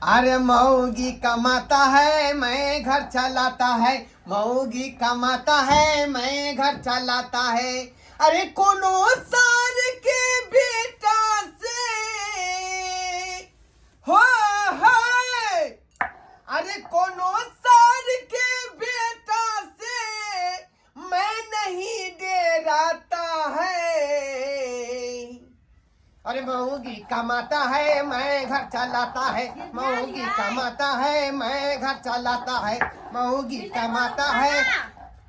अरे मौगी कमाता है मैं घर चलाता है, मौगी कमाता है मैं घर चलाता है। अरे कोनो सार के बेटा से हो है, अरे कोनो सार के बेटा से मैं नहीं डराता है। अरे मऊगी कमाता है मैं घर चलाता है, मऊगी कमाता है मैं घर चलाता है, मऊगी कमाता है।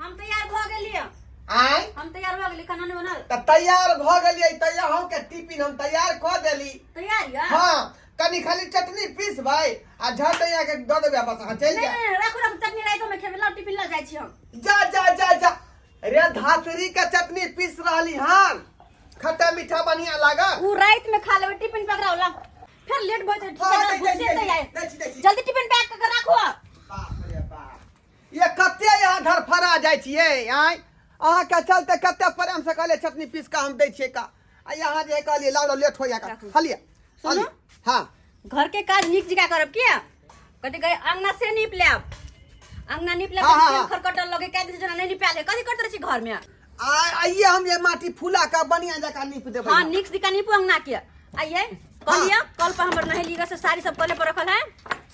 हम तैयार भऽ गेलियै। आय? हम तैयार भऽ गेली, खाना नहि बनल? तऽ तैयार भऽ गेलियै तऽ अहूँ के टिफिन हम तैयार कऽ देली। तैयार यऽ? हाँ, कनी खाली चटनी पीसबै आ झट यहाँ के दऽ देबै, बस अहाँ चलि नहि जायब। नहि, राखू राखू, चटनी रातिमे खेबै, लाउ टिफिन लऽ जाइ छी हम। जा जा जा जा रे, धातरी के चटनी पीस रहली हन, खट्टा मीठा बढ़िया लागल। उ रात में खा लेबै, टिफिन पकड़ाओ ला, फिर लेट भऽ जेतै। हाँ, दै छी, घुसे दै छी, तैयार। दै छी, दै छी। जल्दी टिफिन पैक कऽ के राखू। बाप रे बाप, ये कते यहाँ धरफड़ा जाइ छियै आँय? अहाँके चलते कते प्रेम से कहलियै चटनी पीस कऽ हम दै छियै का, आ यहाँ जे कहलियै लाउ लाउ, लेट हो जाएगा। राखू। खलियै। सुनू। हाँ। घर के काज नीक जकाँ करब, किया कथी कहे, अंगना से नीप लेब, अंगना नीप लेब। हाँ, हाँ, हाँ। खरकटल लगे कै दिन से जना नहीं निपायल है, कथी करते रहै छी घर में? आ आइए, हम ये माटी फुला के बढ़िया जकाँ नीप देबै। हाँ, नीक जकाँ नीपू अंगना के। आइए कहलिए, कल पर हमर नहेली से साड़ी सब कले पर रखल है,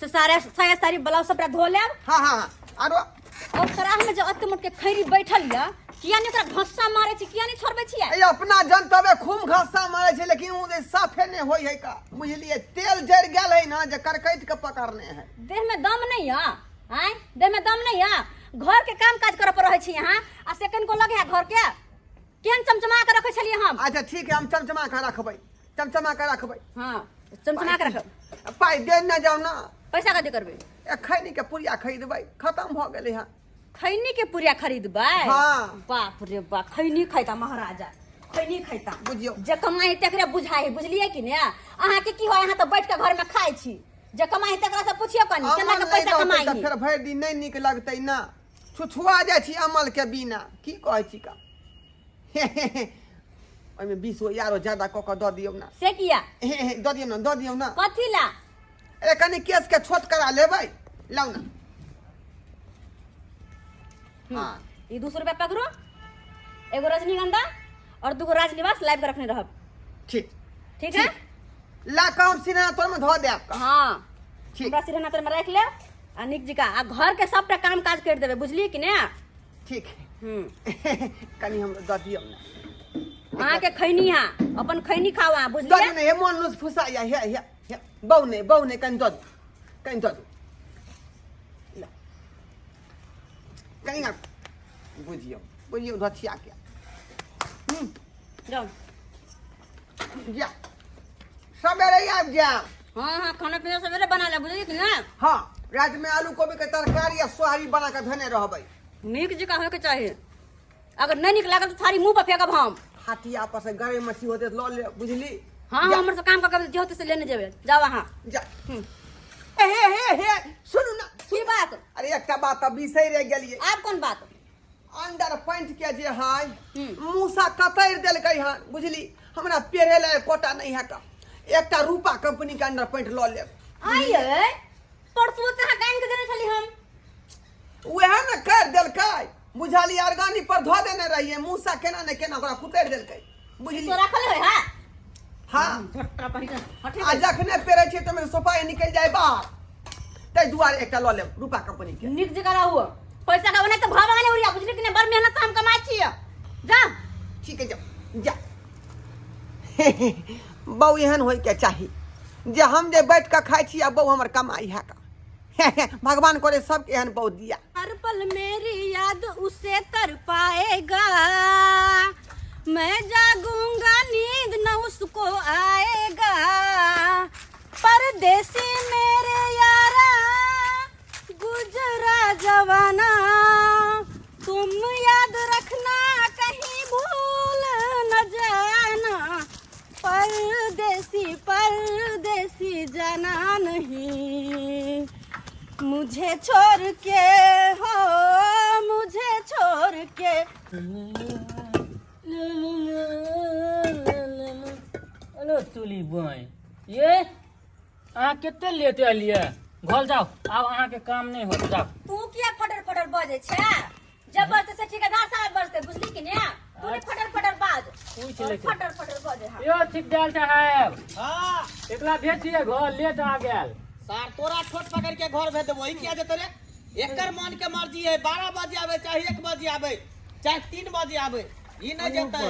से सारे साया साड़ी ब्लाउज सब धो लेब। हाँ हाँ हाँ आरो? और सराह में जो अत्ते मोट के खैरी बैठल या, किया नहीं ओकरा घस्सा मारे छी, किया नहीं छोड़बै छियै? ए अपना जनतबे खूब घासा मारे छै, लेकिन ओ जे साफे नहि होइ है का, बुझलियै? तेल जरि गेल है ना जे करकैट के पकड़ने है। देह में दम नहीं है? आँय, देह में दम नहीं है? घर के काम काज करे पर रहै छी यहाँ, आ से कनिको लगे है घर के केहन चमचमा के रखै छलियै हम। अच्छा ठीक है, हम चमचमा के रखबै, चमचमा के रखबै। हाँ, चमचमा के रखब। पाइ दे ने जाउ ना। पैसा कथी करबै? ए खैनी के पुड़िया खरीदबै, खत्म भऽ गेलै हँ। खैनी के पुड़िया खरीदबै? हाँ। बाप रे बाप, खैनी खैता महाराजा, खैनी खैता। बुझियौ। जे कमाई तकरे बुझाइ है, बुझलियै कि ने? अहाँके की होइ, अहाँ तऽ बैठ के घर में खाइ छी। जे कमाई तकरा से पुछियौ कनी केना अमल के नहि पैसा रहतै कमाई तऽ है। फेर भरि दिन नहि नीक लगतै ना, छुछुआ जाइ छी अमल के बिना। की कहै छी का, ओहिमे 20 गो आरो ज्यादा कऽ कऽ दऽ दियौ ना। से किया? दऽ दियौ ना, दऽ दियौ ना। कथी ला? अरे कनी केस के छोट करा लेबै, लाउ ना। हाँ। ई 200 रुपया पकड़ू, एगो रजनीगंधा और दूगो राजनिवास लाइव के रखने रहब। ठीक। ठीक है। ला कऽ हम सिरहना तोर में धऽ देब। हाँ। ठीक। हमरा सिरहना तर में राखि लेब आ नीक जकाँ आ घर के सबटा काम काज करि देबै, बुझलियै कि ने? ठीक। कनी हम दऽ दियौ ना। अहाँके खैनी हा, अपन खैनी खाओ अहाँ। दऽ बुझलियै? दियौ ने, हे मोन लुस फुसा या, हे हे हे, बहु ने, बहु ने, कनी दऽ दियौ, कनी दऽ दियौ। ला। कनी बुझियौ, बुझियौ धथिया के। जाउ। जा, सवेरे आबि जायब। हाँ हाँ, खाना पीना सवेरे बना ले, बुझलियै कि ने? हाँ, रातिमे आलू कोबी के तरकारी आ सोहारी बना कऽ धने रहबै। नीक जकाँ होयके चाही, अगर नहि नीक लागल तऽ थारी मुँह पर फेंकब हम। हाथिया पर से गरई मछली होते तऽ लऽ ले, बुझली? हाँ हाँ। जा। हमर से काम कऽ के जे होतै से लेने जेबै, जाउ अहाँ। जा। हे हे हे, सुनू ना। की बात? अरे एकटा बात तऽ बिसरि गेलियै। आब कोन बात? अंडर पैंट के जे है मूसा कतरि देलकै हन, बुझली? हमरा पेरे लए एकोटा नहि है का, एकटा रूपा कंपनी के अंडर पैंट लऽ लेब। आइए, परसू तऽ अहाँ गानि के देने छली हम। वएह ने कर देलकै, बुझली? अरगानी पर धऽ देने रहियै, मूसा केना ने केना ओकरा कुतरि देलकै, बुझली? तो रखल है? हाँ। हाँ। झट्टा पहिन हटे। आ जखने पेरे छियै तऽ सोपाई निकलि जाय बाहर, ताहि दुआरे एकटा लऽ लेब रूपा कंपनी के। नीक जकाँ रहू, पैसा का नहीं तो भाव नहीं उड़िया, बुझली कि नहीं? बड़ मेहनत से हम कमाई छियै, जा। ठीक है, जाओ जा। बहू एहन होय के चाही जे हम जे बैठ कऽ खाइ छी आ बहू हमर कमाई है का। भगवान करे सबके एहन बहू दिया। हर पल मेरी याद उसे तर पाएगा, मैं जागूंगा नींद न उसको आएगा। परदेसी मेरे यारा गुजरा जवाना, तुम याद रखना कहीं भूल न जाना। परदेसी परदेसी जाना नहीं मुझे छोड़ के, हो मुझे छोड़ के। हेलो तुली बॉय, ये अहाँ कते लेट एलियै? घर जाउ, आब अहाँके काम नहि होत, जाउ। तू किया फटर फटर बजै छै? जबरदस्ती से ठेकेदार साहब बजते, बुझली कि ने? तू नहीं फटर फटर बाज। पूछ ले। फटर फटर बजे। हाँ। यो ठेकेदार साहब। हाँ। एकरा भेज दिए घर, लेट आ गेल। सार तोरा ठोट पकड़ के घर भेज देबो। ई किया जेतै रे? एकर मन के मर्जी है, 12 बजे आवे चाहे 1 बजे आवे चाहे 3 बजे आवे, ई नहीं जेतै।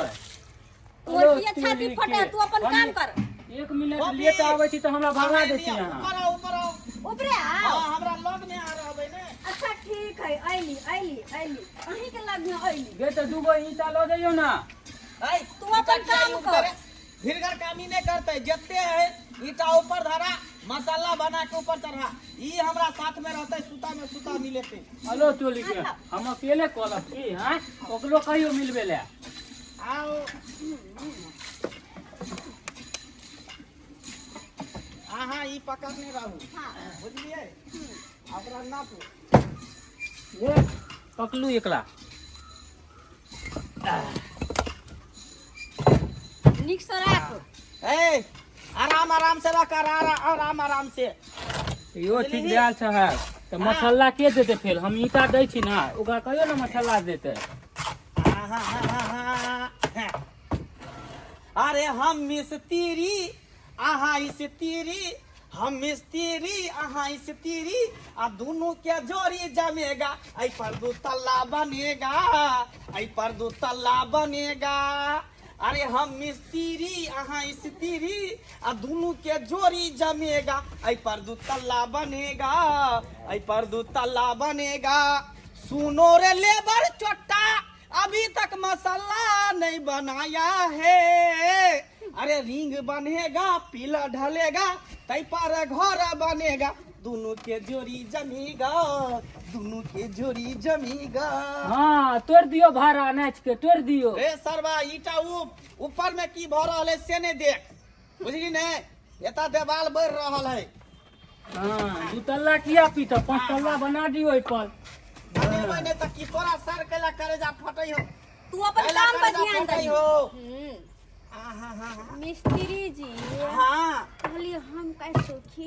तोर किया छाती फटे? तू अपन काम कर। 1 मिनट लेट आबै छी तऽ हमरा भगा दै छी अहाँ। ऊपर आओ, ऊपर आओ। ऊपरे आओ। हाँ, हमरा लग में आ रहबै ने। अच्छा ठीक है, अइली अइली अइली, अहीं के लग में अइली। गे तऽ 2 गो ईंटा लऽ जइयौ ना। ऐ, तू अपन ईंटा काम किया कर। करे? भीड़गर काम ही नहीं करते, जते है ईंटा ऊपर धरा, मसाला बना के ऊपर चढ़ा। ई हमरा साथ में रहते, सुता में सुता मिलेते। हेलो टोली के हम अकेले कहलक की? हाँ, ओकरो कहियो मिलबे ले। आओ अहाँ ई पकड़ने रहू। हाँ। बुझलियै? ओकरा नापू। ले पकलू एकरा। नीक से राख। ए, आराम आराम से रख, आराम आराम आराम से। यो ठीक देल छै तऽ मसाला के देतै फेर? हम ईंटा दै छी ना, ओकरा कहियो ने मसाला देतै। अरे हम मिस्त्री अहाँ स्त्री, हम मिस्त्री अहाँ स्त्री, आ दोनों के जोड़ी जमेगा, ऐ पर दू तल्ला बनेगा, ऐ पर दू तल्ला बनेगा। अरे हम मिस्त्री अहाँ स्त्री, आ दोनों के जोड़ी जमेगा, ऐ पर दू तल्ला बनेगा, ऐ पर दू तल्ला बनेगा। सुनो रे लेबर चोट्टा, अभी तक मसाला नहीं बनाया है। अरे रिंग बनेगा, पीला ढलेगा, तई पर घर बनेगा, दोनों के जोड़ी जमेगा, दोनों के जोड़ी जमेगा। हाँ, तोड़ दियो भाड़ा नाच के, तोड़ दियो। रे सरवा, ईटा ऊपर में की भऽ रहल है से नहीं देख, बुझली ने? एता देवाल बढ़ रहल है। हाँ, दू तल्ला किया पीता, 5 तल्ला बना दियो एहि पर। बनेबै नहि तऽ की तोरा सर कैला करेजा फटै हो? तू अपन कैला काम पर करेजा ध्यान फटै दही। हो। हम्म। आहा, हा, हा। मिस्त्री जी। हाँ। कहलिए हम का सुखी।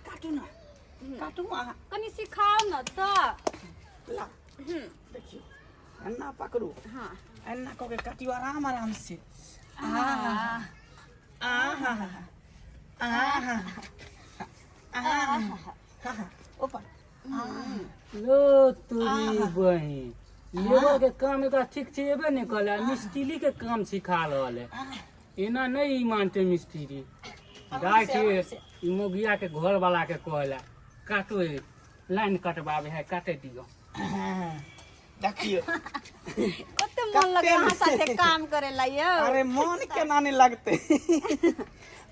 काटू ना, काटू अहाँ। कनी सिखाओ न तऽ। ला देखियौ, एना पकड़ू। हाँ। एना कऽ के काटियौ आराम आराम से। आहा आहा आहा आहा, ऊपर। लो तोरी बहिन, लेबर के काम एकरा ठीक से एबे नहि करै, मिस्त्री के काम सिखा रहल है। एना नहि ई मानते मिस्त्री। गाय के ई मोगिया के घर वाला के कहला काटो, लाइन कटबाबे है, काटे दियो। देखियौ। कते मन लगे अहाँ साथे काम करेला यौ। अरे मन केना नहि लगतै?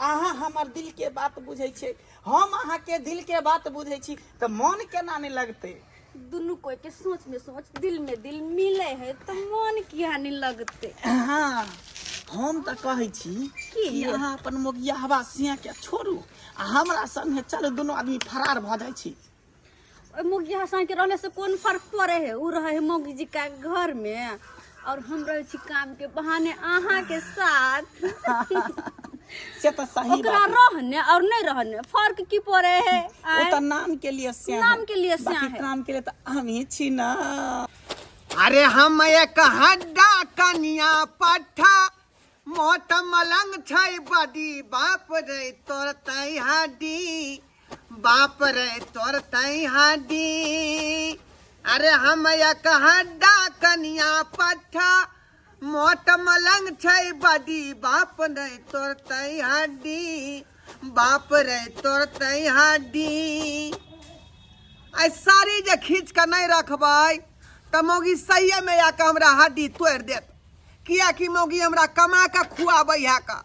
अहाँ हमर दिल के बात बुझै छियै, हम अहाँ के दिल के बात बुझै छी, तऽ मन केना नहि लगतै? दुनू कोई के सोच में सोच, दिल में दिल मिले है तो मन किया नहीं लगते? हाँ, हम तऽ कहै छी कि अहाँ अपन मोगिया हवा सिया के छोड़ू आ हमरा संगे चलू, दुनू आदमी फरार भऽ जाइ छी। ओहि मोगिया संग के रहले से कोन फर्क पड़े है? उ रहे है मोगी जी का घर में और हम रहे छी काम के बहाने अहाँ के साथ। से तऽ सही ओकरा बात। रहने और नहीं रहने फर्क की पड़े है? ओ तऽ नाम के लिए सिया नाम के लिए सिया बाकी है। काम के लिए तऽ हम ही छी ना। अरे हम एक हड्डा कनिया पट्ठा, मोट मलंग छै बडी, बाप रे तोर तई हड्डी, बाप रे तोर तई हड्डी। अरे हम एक हड्डा कनिया पट्ठा, मोट मलंग छै बडी, बाप रे तोर तई हड्डी, बाप रे तोर तई हड्डी। आइ साड़ी जे खींच कऽ नहि रखबै तऽ मौगी सहिए में आके हमरा हड्डी तोड़ि देत, कियाकि मौगी हमरा कमा कऽ खुआबै है का,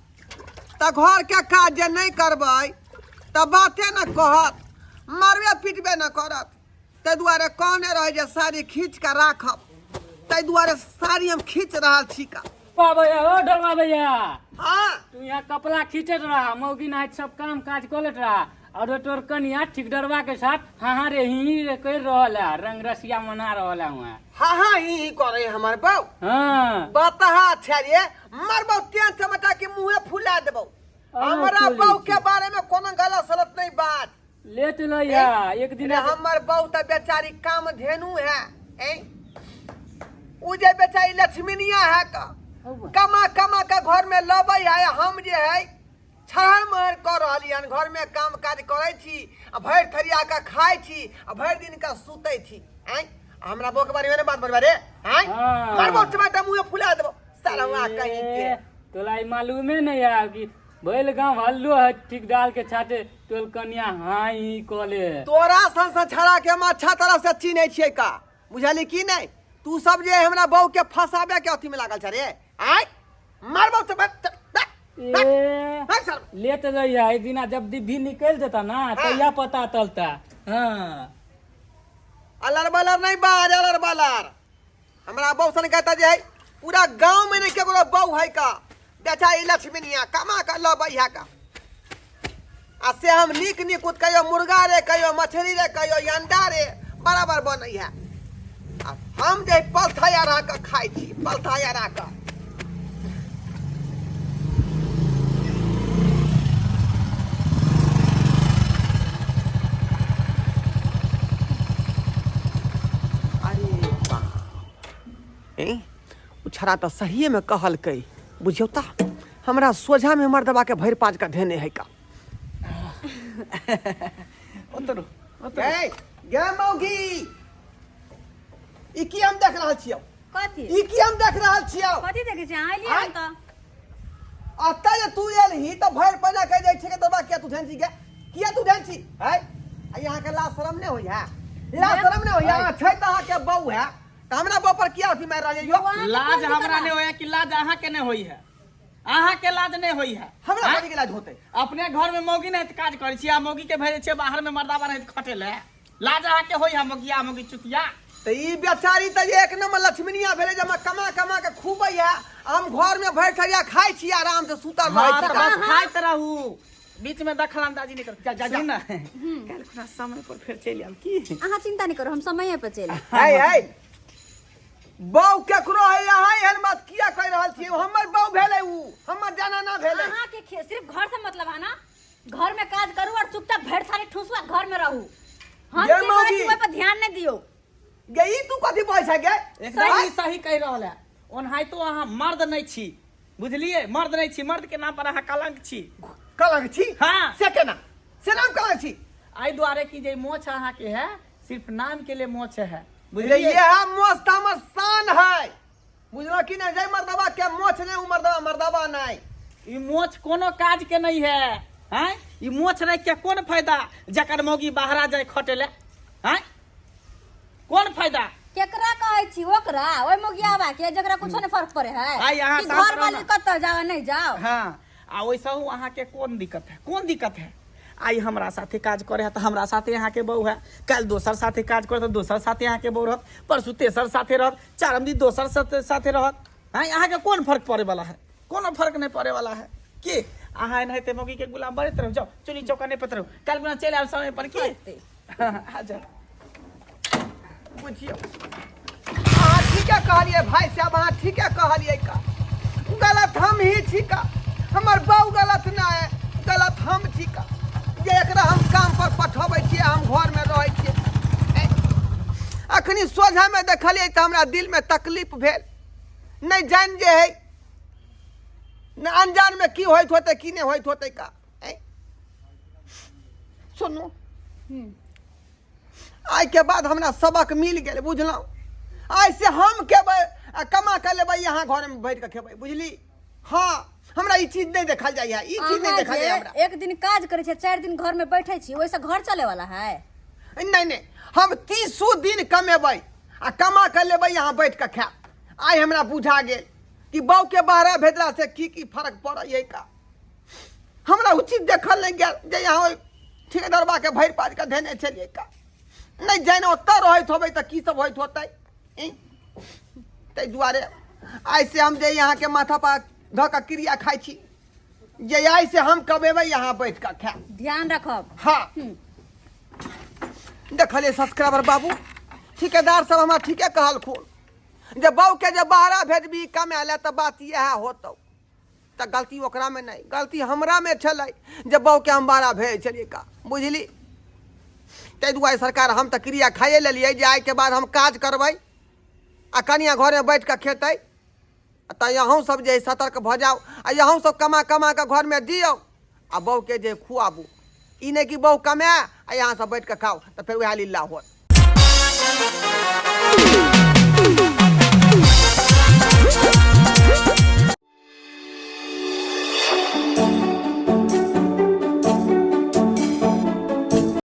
तऽ घरके काज जे नहि करबै तऽ बाते ने कहत, मारबे पीटबे ने करत। ताहि दुआरे कहने रहै जे साड़ी खींच कऽ राखब, ताहि दुआरे साड़ी हम खींच रहल छी का। भैया, ओ ढलवा भैया। हाँ। तू यहाँ कपड़ा खींचत रहा, मौगी नाच सब काम काज कऽ लेत रहा, और तोर कनिया ठेकेदरवा के साथ हाँ हाँ रे ही ही रे कर रहल है, रंग रसिया मना रहल है वहाँ। हाँ हाँ ही ही करे हमर बहू? हाँ। बतहा छै रे, मरबौ तें चमटा के मुँहे फुला देबौ। हमरा तोरी बहू के। के बारे में कोनो गलत सलत नहीं बात। लेट लइहा एक दिन। रे हमर बहू तऽ बेचारी काम धेनु है ए उ जे बेचारी लक्ष्मीनिया है का कमा कमा के घर में लबै है, हम जे है छहर महर कऽ रहलियै हन, घर में काम काज करै छी आ भरि थरिया के खाइ छी आ भरि दिन के सुतै छी। आँय, हमरा बहू के बारे में नहि बात बजबै रे। आँय, हाँ। मारबो टमाटर मुँहे फुला देबो साला कहीं के। ए, तोला ई मालूमे नहीं है कि भइल गाँव हल्लो है ठेकेदार के छाटे टोल कन्या हाँ ही कले। तोरा सन सन छड़ा के हम अच्छा तरह से चिन्है छियै का, बुझली की नहि? तू सब जे हमरा बहू के फंसाबे के अथी में लागल छ रे। आँय, मारबो तऽ ए भाग साला। लेट रहिया एक दिना जब भी निकल जेता ना तहिया पता चलता। हाँ अलर बलर नहीं बाज, अलर बलर हमरा बहू सन कहता जे है पूरा गांव में नहीं केकरो बहू है का, बेचारी लक्ष्मीनिया कमा के लबै है का। आ से हम नीक नीक उत कहियो मुर्गा रे, कहियो मछली रे, कहियो अंडा रे बराबर बनै है। आ हम जे पलथा अरा के खाइ छी, पलथा अरा के। अरे बाप, ए उ छड़ा तऽ सहिए में कहलकै, बुझियौ तऽ हमरा सोझा में मर्दबा के भरि पाँच का धेने है का। उतरू उतरू। ए गे मौगी, ई की हम देख रहल छियौ? कथी? ई की हम देख रहल छियौ? कथी देखै छी अहाँ? एलियै हन तऽ अतऽ जे तू एलही तऽ भरि पैना कहि जाइ छै के दबा किया तू ध्यान छी गे, किया तू ध्यान छी है? आ यहाँ के लाज शरम नहि होइ है, लाज शरम नहि होइ है? छै तऽ अहाँके बहू है तऽ हमरा बहू पर किया अथी मारि रहल यौ? लाज हमरा नहि होइए कि लाज अहाँके नहि होइ है? अहाँके लाज नहि होइ है? हमरा आँय? कथी के लाज होतै? अपने घर में मौगी नहीं तऽ काज करै छी आ मौगी के भेजै छियै बाहर में मर्दाबा रहै खटे ले। लाज अहाँके होइ है मौगिया मौगी चुतिया? तऽ ई बेचारी तऽ एक नंबर लक्ष्मीनिया भेलै जे हमरा कमा कमा के खुबै है, हम घर में भरि ठरिया खाइ छी, आराम से सुतल रहै हाँ, छी। तऽ बस खाइत रहू, बीच में दखल अंदाजी नहीं करू। जा, जा, जा। सुन ना, काल्हि खुना समय पर फेर चलि आयब की? अहाँ चिंता नहीं करू, हम समय पर चलि आयब। है है बहू केकरो है, अहाँ एहन बात किया कहि रहल छी? हमर बहू भेलै उ, हमर जाना ना भेलै। अहाँ के सिर्फ घर से मतलब है ना, घर में काज करू और चुपचाप भरि थारी ठूसू आ घर में रहू। हम गे की करै छी मौगी। ओहि पर ध्यान नहीं दियौ। गे ई तू कथी बजै छै गे? एकदम ई सही कहि रहल है। ओनाहितो अहाँ मर्द नहीं छी, बुझलियै? मर्द नहीं छी, मर्द के नाम पर अहाँ कलंक छी। कलंक छी? हाँ। से केना? से नाम कलंक छी? एहि दुआरे कि जे मोछ अहाँ के है सिर्फ नाम के लिए मोछ है, बुझलियै? बुझलियै? यह मोछ तऽ हमर शान है, बुझलो कि नहीं? जय मर्दबा के मोछ नहीं, उ मर्दबा मर्दबा नहीं। ई मोछ कोनो काज के नहीं है। हैं, ई मोछ रख के कोन फायदा जकर मौगी बाहरा जाय खटे ले? हैं, कोन फायदा? केकरा कहै छी? ओकरा, ओहि मोगियाबा के जकरा कुछो नहीं फर्क पड़े है आइ अहाँ कि शांत घर रहू वाली ना। कतऽ जाओ नहीं जाओ। हाँ, आ वैसहु अहाँ के कोन दिक्कत है? कोन दिक्कत है? आइ हमरा साथे काज करे है तऽ हमरा साथे अहाँ के बहू है, काल्हि दोसर साथे काज करे तऽ दोसर साथे अहाँ के बहू रहत, परसू तेसर साथे रहत, चारम दिन दोसर साथे साथे रहत। हाँ, अहाँ के कोन फर्क पड़े वाला है? कोनो फर्क नहीं पड़े वाला है की अहाँ एनाहिते मौगी के गुलाम बनैत रहू। जाओ चुनी चौका नहीं पत रहू, काल्हि खुना चलि आयब समय पर की? आ जाओ। बुझियौ अहाँ ठीके कहलियै भाई साहब, अहाँ ठीके कहलियै का गलत हम ही छी का, हमर बहू गलत ना है, गलत हम छी का जे एकरा हम काम पर पठबै छियै, हम घरमे रहै छियै। अखनी सोझामे देखलियै तऽ हमरा दिलमे तकलीफ भेल, नहि जानि जे है न अनजानमे की होइत होतै की नहि होइत होतै का। सुनू, आइ के बाद हमरा सबक मिल गेल, बुझलहुँ? आइ से हम खेबै आ कमा के लेबै, यहाँ घरमे बैठ के खेबै, बुझली? हाँ, हमरा ई चीज नहीं देखल जाइ है, ई चीज नहीं अहाँ देखल जाइ जे हमरा। एक दिन काज करै छै, 4 दिन घर में बैठे छी, ओहिसँ घर चले वाला है? नहीं नहीं, हम 30 दिन कमेबै आ कमा के लेबै, यहाँ बैठ के खायब। आइ हमरा बुझा गेल कि बहू के बाहर भेजला से की की फर्क पड़ै है का। हमरा उचित देखल नहीं गेल जे यहाँ ओहि ठेकेदारबा के भरि पाज के धेने छलियै का, नहीं जानि ओतऽ रहैत होबै तऽ की सब होइत होतै। ताहि दुआरे आइ से हम जे यहाँके माथा पर धऽ कऽ क्रिया खाइ छी जे आइ से हम कमेबै, यहाँ बैठ कऽ खायब। ध्यान रखब। हाँ, देखलियै सब्सक्राइबर बाबू, ठेकेदार सब हमरा ठीके कहलखुन जे बहू के जे बाहरा भेजबी कमाय लए तऽ बात इएह होतौ। तऽ गलती ओकरामे नहि, गलती हमरामे छलै जे बहूके हम बारा भेज छलियै का, बुझली? ताहि दुआरे सरकार हम तऽ क्रिया खाइए लेलियै जे आइके बाद हम काज करबै आ कनिया घरमे बैठ कऽ खेतै। तऽ अहूँ सब जे सतर्क भऽ जाउ आ अहूँ सब कमा कमा कऽ घरमे दियौ आ बहूके जे खुआबू। ई नहि कि बहू कमाए आ अहाँ सब बैठ कऽ खाउ, तऽ फेर वएह लीला होत।